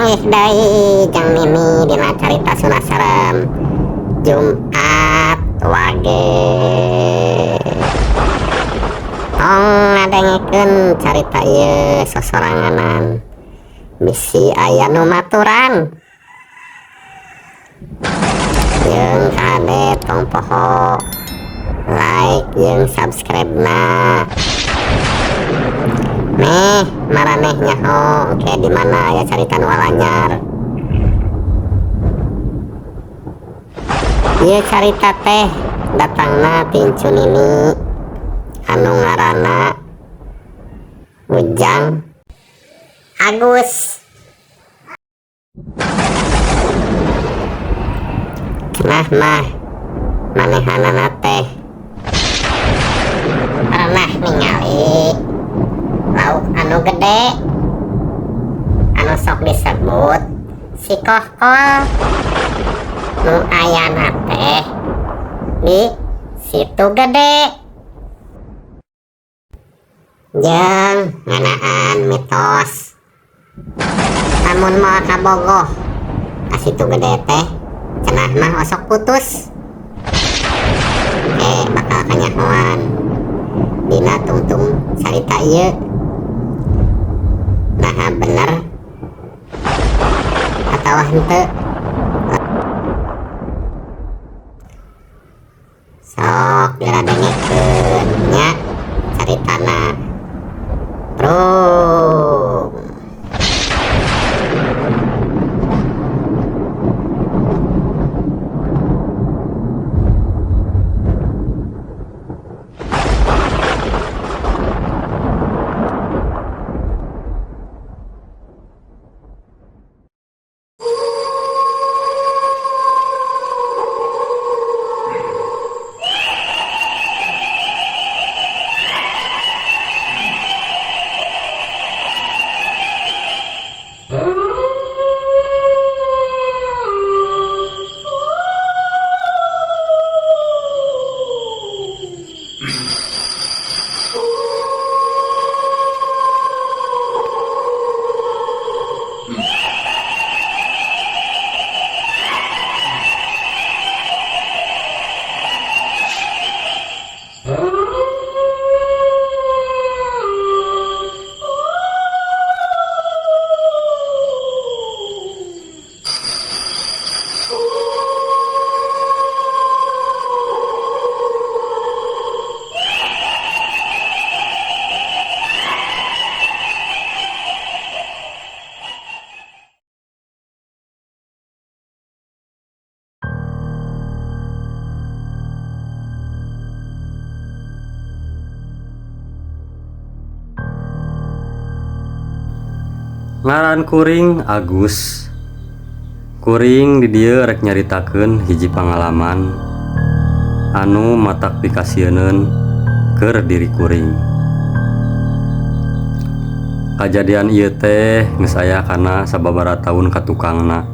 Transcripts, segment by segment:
Papanggih deui jeung Mimi dina carita Sunda Serem Jumat Wage. Tong ngadengekeun carita ieu sosoranganan, bisi aya nu maturan. Jeung kade tong poho like jeung subscribe na. Meh maraneh nyaho ke di mana aya carita nu alanyar. Ieu carita teh datangna ti Incu Nini anu ngaranna Ujang Agus. Cenah mah manehanana teh pernah ningali lauk anu gede anu sok disebut si kohkol nu ayana teh di situ gede jeung ngeunaan mitos lamun moal kabogoh ka situ gede teh cenah mah osok putus bakal kanyahoan dina tungtung carita ieu. Naha bener atawa henteu, sok diradengekeun nya caritana. Prung. Ngaran kuring Agus. Kuring di dieu rek nyaritakeun hiji pangalaman anu matak pikasieuneun keur diri kuring. Kajadian ieu teh geus aya kana sababaraha taun ka tukangna.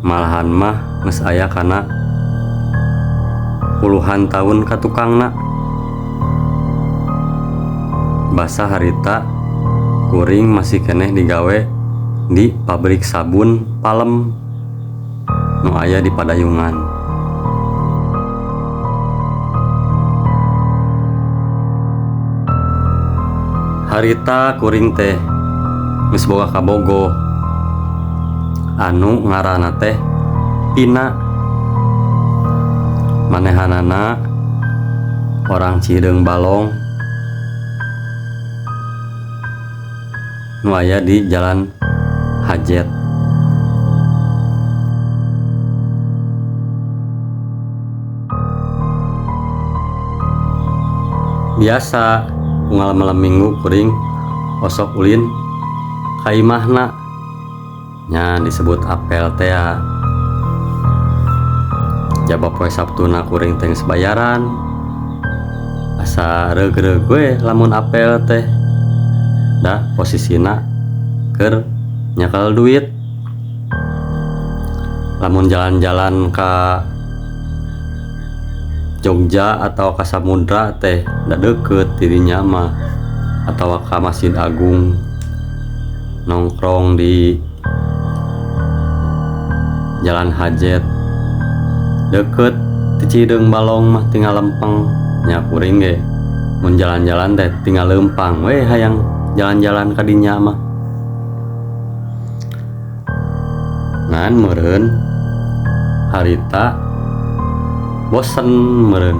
Malahan mah geus aya kana puluhan tahun ka tukangna. Basa harita kuring masih keneh digawe di pabrik sabun Palem nu aya di Padayungan. Harita kuring teh geus boga kabogoh anu ngaranna teh Pina. Manehanana orang Cihideung Balong nu aya di Jalan Hajet. Biasa unggal malam minggu kuring osok ulin ka imahna, nya disebut apel teh ya. Jaba poe Sabtuna kuring teh geus bayaran, asa reug-reug we lamun apel teh. Da posisina keur nyekel duit. Lamun jalan-jalan ka Jogja atau ka Samudra teh da deukeut dirinya mah, atau ka Masjid Agung nongkrong di Jalan Hajet deket ti Cihideung Balong mah tinggal lempeng nya kuring ge mun jalan-jalan teh tinggal lempang we hayang jalan-jalan ka dinya mah. Ngan meureun harita bosen meureun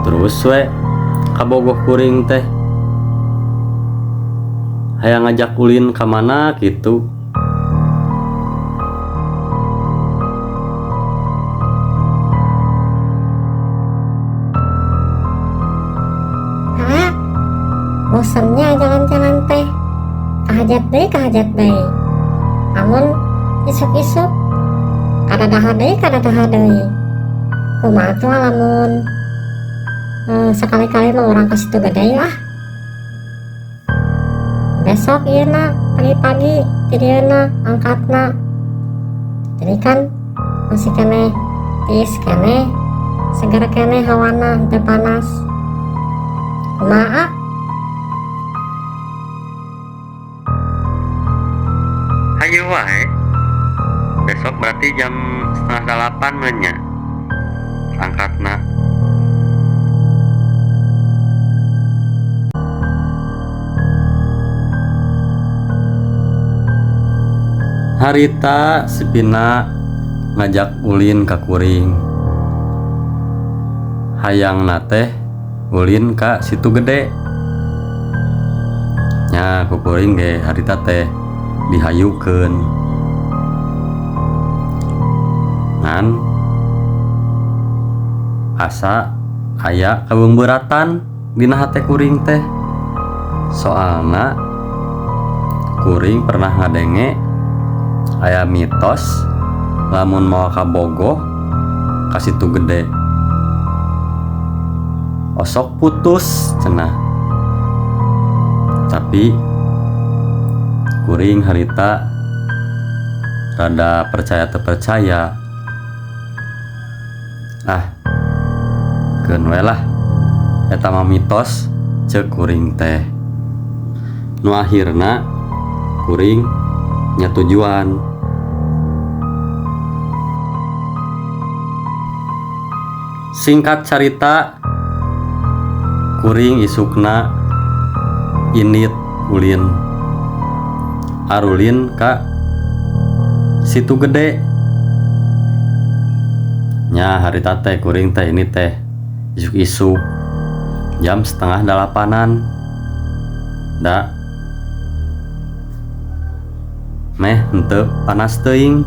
terus we kabogoh kuring teh hayang ngajak ulin ka mana kitu. Hah? Bosennya jalan-jalan teh kahajat deui amun isuk-isuk kadadaha deui kumaha tuh lamun sekali-kali mah urang ka Situ Gede ah. Besok ieu na pagi-pagi ti dieuna angkatna, jadi kan masih keneh tiis keneh seger keneh hawana teu panas. Kumaha? Hayu wae. Besok berarti jam 7:30 meureun nya angkatna. Harita si Pina ngajak ulin ka kuring. Hayangna teh ulin ka Situ Gede. Nya ku kuring ge harita teh dihayukeun. Ngan asa aya kabeungbeuratan dina hate kuring teh. Soalna kuring pernah ngadenge aya mitos lamun mawa kabogoh ka Situ Gede osok putus cenah. Tapi kuring harita rada percaya teu percaya. Ah, keun we lah eta mah mitos ceuk kuring teh. Nu akhirna kuring nyatujuan. Singkat carita kuring isukna init ulin arulin ka Situ Gede. Nya harita teh kuring teh ini teh isuk-isuk jam 7:30-an da meh henteu panas teuing.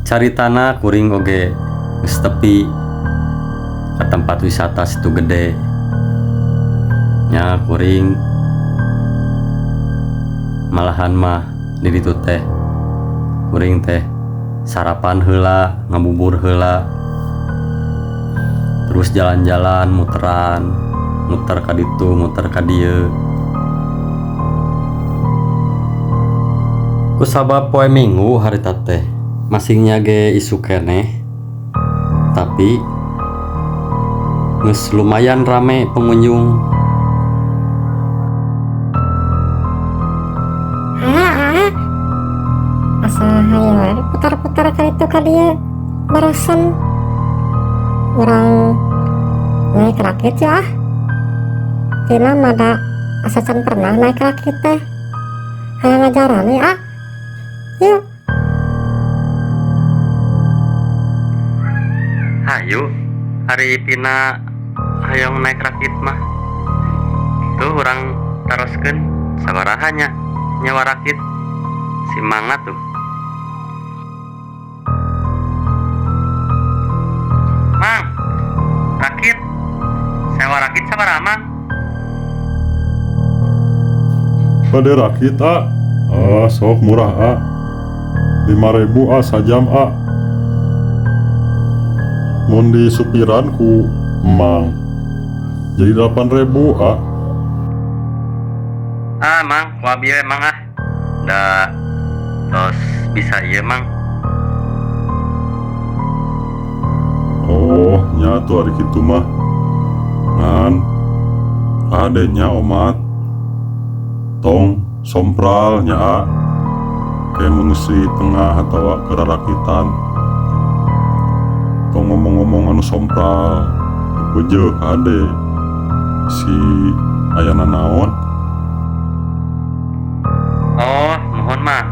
Caritana kuring oge geus tepi ka tempat wisata Situ Gede. Nya kuring malahan mah di ditu teh kuring teh sarapan heula, ngabubur heula, terus jalan-jalan muteran, muter ka ditu, muter ka dieu. Kusabab poe Minggu harita teh masingnya ge isuk keneh, tapi geus lumayan rame pengunjung. Asa hayu putar-putar ka ditu ka dieu barusan urang naik rakit ya ah. Tina mah da asa can pernah naik rakit teh. Hayang ngajaran ya ah. Yuk. Hayu, hari Pina hayang naik rakit mah. Tuh urang taroskeun sabaraha nya nyewa rakit. Simangat tuh. Mang, rakit. Sewa rakit sabaraha, Mang? Bade rakit, ah. Ah, sok murah, ah. 5.000 ah sajam, ah. Mun di supiran ku Mang jadi 8.000 ah. Ah, Mang, ku abi we, Mang ah. Da tos bisa ieu, Mang. Oh, nya atuh ari kitu mah. Ngan adenya omat tong sompral nya a. Kayak mun geus di tengah atawa keur rarakitan. Tong ngomong-ngomong anu sompral. Beujeuh kade si aya nanaon. Oh, muhun Mang.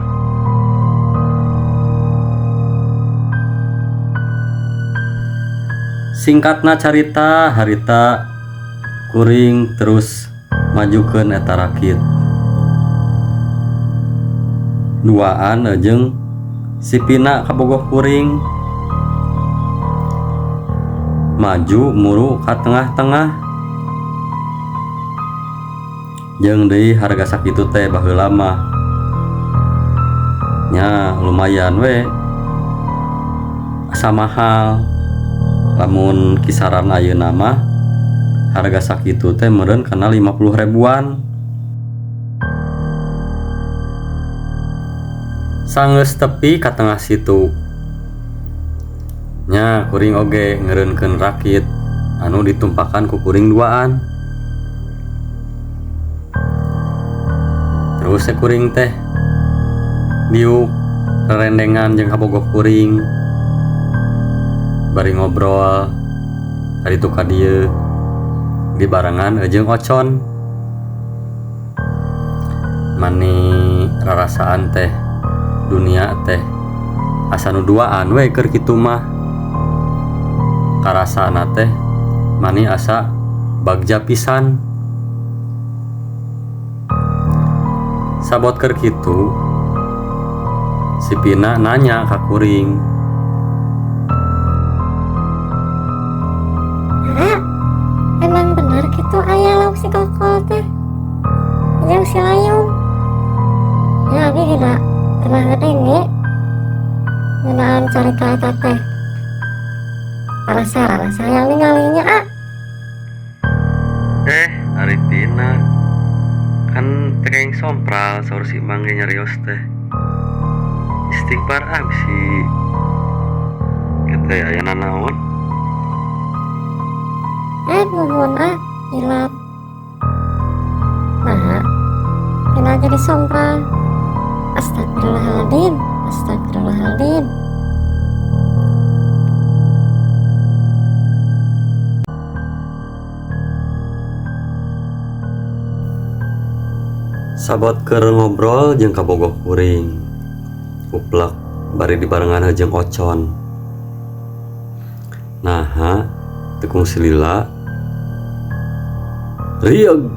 Singkatna carita harita kuring terus majukeun eta rakit. Duaan jeung si Pina kabogoh kuring. Maju muru ka tengah-tengah. Jeung deui harga sakitu teh baheula mah. Nya lumayan we. Asa mahal. Lamun kisaran ayeuna mah harga sakitu teh meureun kana 50 ribuan. Sanggeus tepi ka tengah situ. Nya kuring oge ngeureunkeun rakit anu ditumpakan ku kuring duaan. Terus teh kuring teh diuk rerendengan jeung kabogoh kuring. Bari ngobrol kaditu ka dieu dibarengan jeung Ocon. Mani rarasaan teh dunia teh asa nu duaan we keur kitu mah. Karasana teh mani asa bagja pisan. Sabot keur kitu si Pina nanya ka kuring. Emang bener gitu aya lauk si kokol teh jeung si layung. Ya abi gina pernah ngedenge ngeunaan carita eta teh. Penasaran saya ningalinya ah. Ari Tina kan teu sompral saur si Mang ge nyarios teh. Istighfar ah bisi kitu aya nanaon. Nuhun ah, hilap. Nah, Tina jadi sompral. Astagfirullahaladzim, astagfirullahaladzim. Sabot keur ngobrol jeung kabogoh kuring. Uplek bari dibarengan jeung Ocon. Naha teu kungsi lila. Rieug.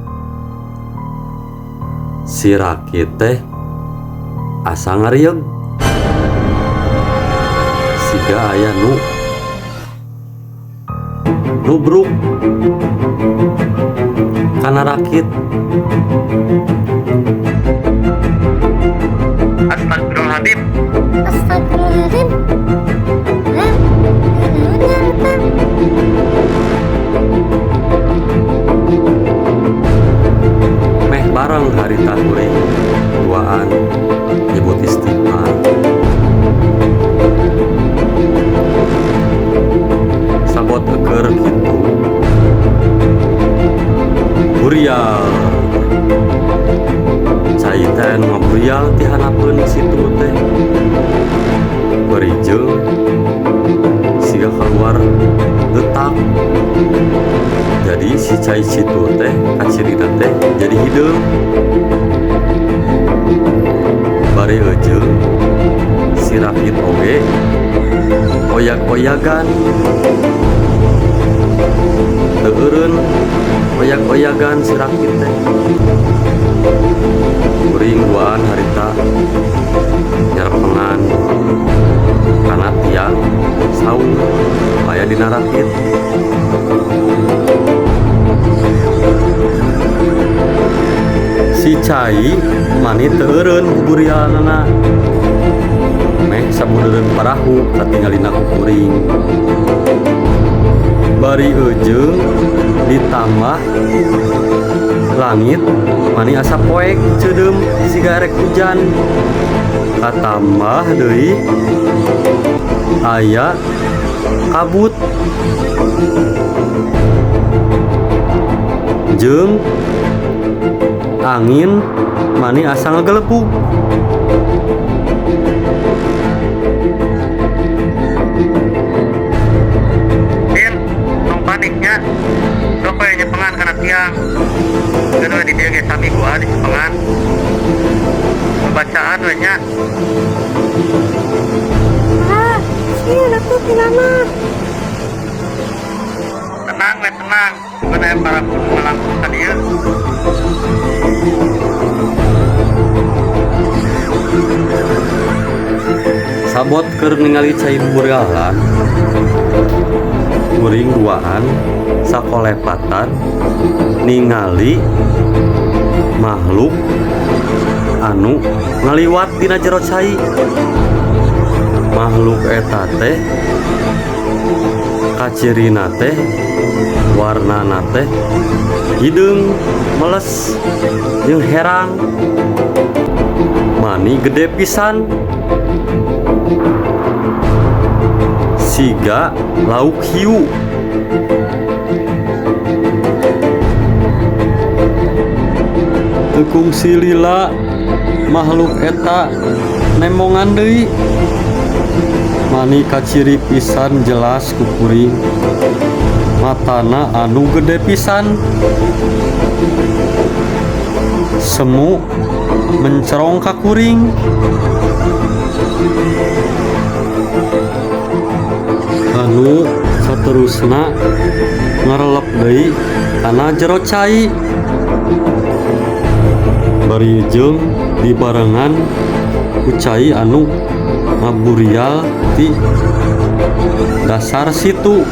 Si rakit teh asa ngarieug. Siga aya nu nubruk kana rakit. Astagfirullahaladzim. Astagfirullahaladzim. Hah? Naonnya eta? Meh bareng harita kuring duaan nyebut istighfar. Sabot eukeur kitu. Burial. Cai teh nu ngaburial ti hanapeun situ teh. Bari jeung siga keluar getak. Jadi si cai situ teh kacirina teh jadi hideung. Bari eujeung si rakit oge oyak-oyagan. Teu eureun oyak-oyagan si rakit teh. Kuring duaan harita nyarepengan kana tiang saung aya dina rakit. Si cai mani teu eureun buburianana. Meh sabudeureun parahu katingalina ku kuring. Bari eujeung ditambah langit mani asa poek ceudeum siga erek hujan. Katambah deui aya kabut jeung angin mani asa ngagelepug. Di mana? Tenang we, tenang. Bukan aya parahu ngalangkung ka dieu. Sabot keur ningali cai buburialan, kuring duaan sakolepatan ningali makhluk anu ngaliwat dina jero cai. Makhluk eta teh kacirina teh warnana teh hideung, meles jeung herang, mani gede pisan siga lauk hiu. Teu kungsi lila makhluk eta nemongan deui, mani kaciri pisan jelas ku kuring, matana anu gede pisan, semu mencerong ka kuring. Anu saterusna ngarelep deui kana jero cai, bari jeung dibarengan ku cai anu ngaburial ti dasar situ.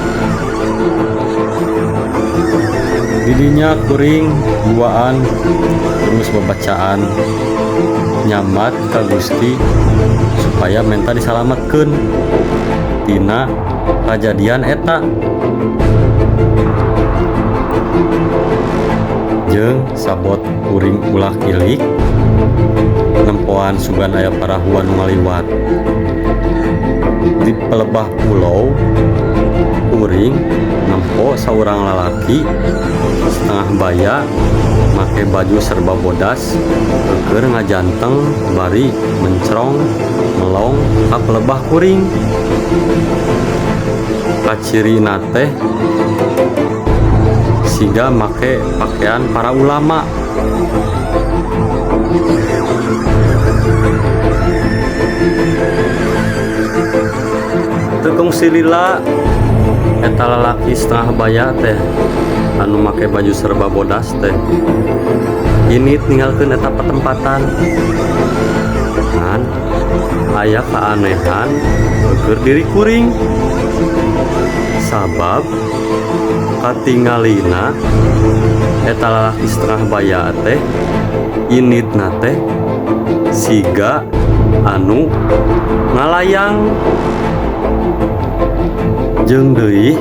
Didinya kuring duaan terus babacaan nyambat ka Gusti supaya menta disalametkeun tina kajadian eta. Jeung sabot kuring ulah ilik nempoan sugan aya parahu anu ngaliwat di pelebah pulau. Kuring nempo saurang lalaki setengah baya make baju serba bodas keur ngajanteng bari mencerong melong ka pelebah kuring. Kacirina teh siga make pakaian para ulama. Teu kungsi lila eta lalaki setengah baya teh anu make baju serba bodas teh ini ninggalkeun eta patempatan. Ngan aya keanehan keur diri kuring, sabab katingalina eta lalaki setengah baya teh initna teh siga anu ngalayang. Jeung deui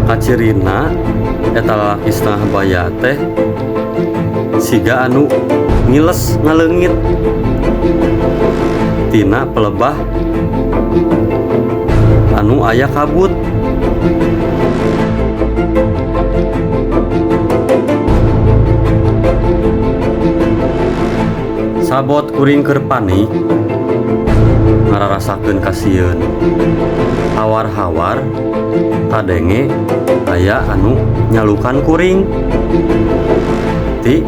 kacirina eta lalaki setengah baya teh siga anu ngiles ngaleungit tina pelebah anu aya kabut. Sabot kuring keur panik ngararasakeun kasieun, hawar-hawar kadenge aya anu nyalukan kuring ti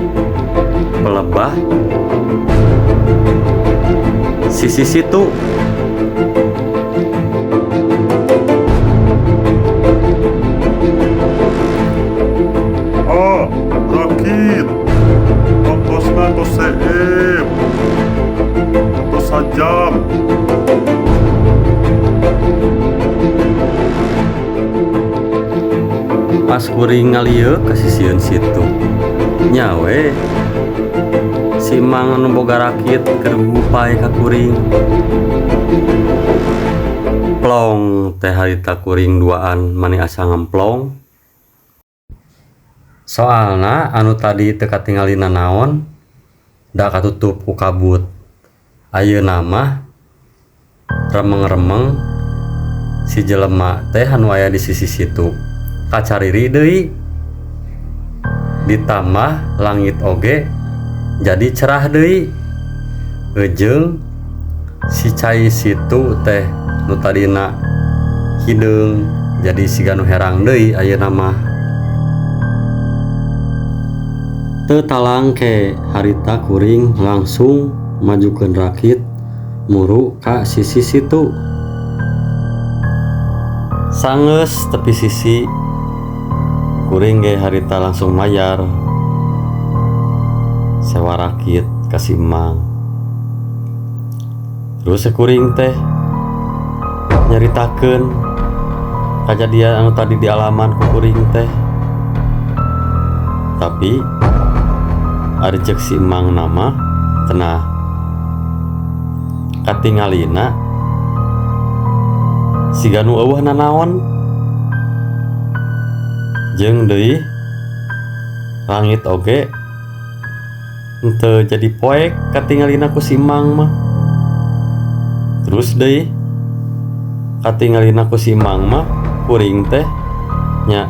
pelebah sisi situ. Ah, rakit waktosna tos seep tos sajam. Pas kuring ngalieu ka sisieun situ, nyawe si mang anu boga rakit keur gugupai ka kuring. Plong teh harita kuring duaan mani asa ngemplong. Soalna anu tadi teu katingali nanaon da katutup ku kabut. Ayeuna mah remeng-remeng si jelema teh anu aya di sisi situ kacariri deui, ditambah langit oge jadi cerah deui. Eujeung si cai situ teh nu tadina hideung jadi siga nu herang deui ayeuna mah. Teu talangke harita kuring langsung majukeun rakit muru ka sisi situ. Sanggeus tepi sisi kuring ge harita langsung mayar sewa rakit ka si Mang. Terus kuring teh nyaritakeun kajadian anu tadi dialaman ku kuring teh. Tapi ari ceuk si Mang nama cenah katingalina siga nu eueuh nanaon jeung deui langit oge henteu jadi poek katingalina ku si Mang mah. Terus deui katingalina ku si Mang mah kuring teh nya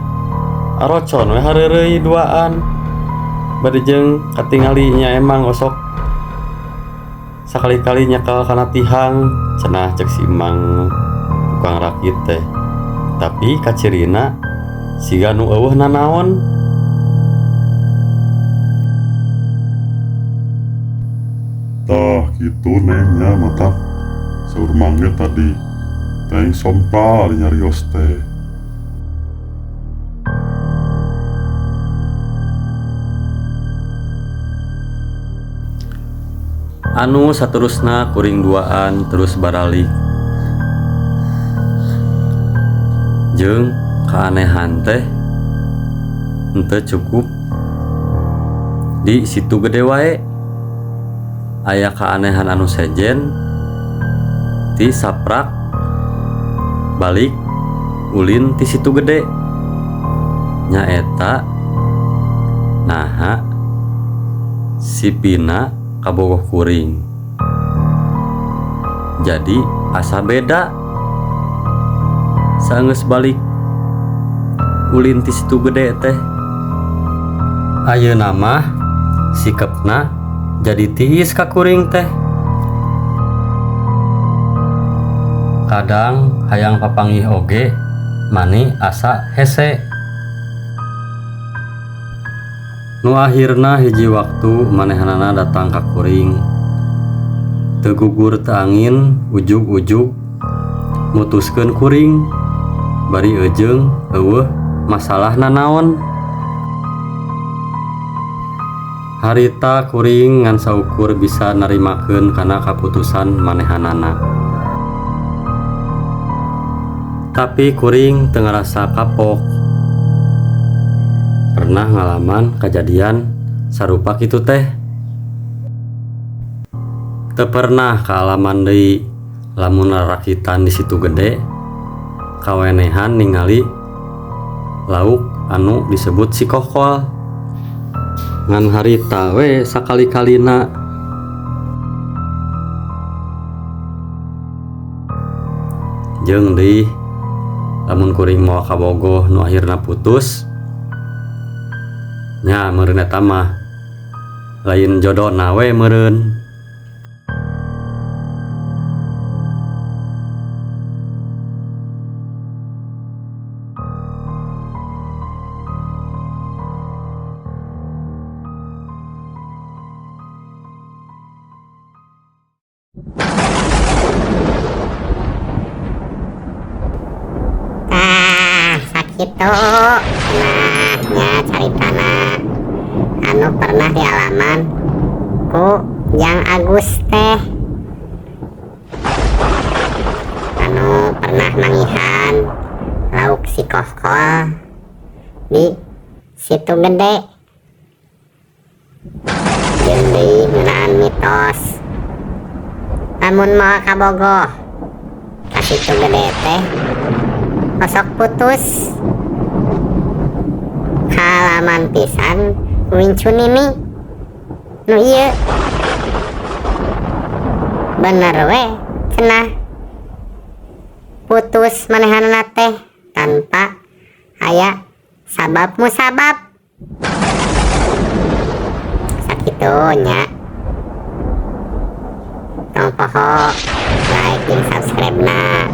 arocon we hareureuy duaan bari jeung katingali nya emang osok sakali-kali nyekel kana tihang cenah ceuk si Mang tukang rakit teh. Tapi kacirina siga nu eueuh nanaon. Tah kitu Neng nya matak saur Mang ge tadi teh sompral ari nyarios teh. Anu saterusna kuring duaan terus baralik. Jeung keanehan teh henteu cukup di Situ Gede wae. Aya keanehan anu sejen ti saprak balik ulin ti Situ Gede. Nyaeta naha si Pina kabogoh kuring. Jadi asa beda saenggeus balik ulin ti Situ Gede teh. Ayeuna mah sikepna jadi tiis ka kuring teh. Kadang hayang papanggih oge mani asa hese. Nu akhirna hiji waktu manehanana datang ka kuring. Teu gugur teu angin ujug-ujug mutuskeun kuring bari eujeung eueuh masalah nanaon. Harita kuring ngan saukur bisa narimakeun kana kaputusan manehanana. Tapi kuring teu ngarasa kapok. Pernah ngalaman kejadian sarupa kitu teh. Teu pernah kaalaman deui lamun rarakitan di Situ Gede kawenehan ningali lauk anu disebut si kokol. Ngan harita we sakali-kalina. Jeung deui lamun kuring moal kabogoh nu akhirna putus nya meureun eta mah lain jodona we meureun. Tah sakitu nah nya caritana anu pernah dialaman ku Jang Agus teh anu pernah mangihan lauk si kokol di Situ Gede jeung deui ngeunaan mitos lamun moal kabogoh ka Situ Gede teh osok putus halaman pisan wincunini nu ieu bener we cenah putus manehanana teh tanpa aya sabab musabab. Sakitu nya tong poho like jeung subscribe na.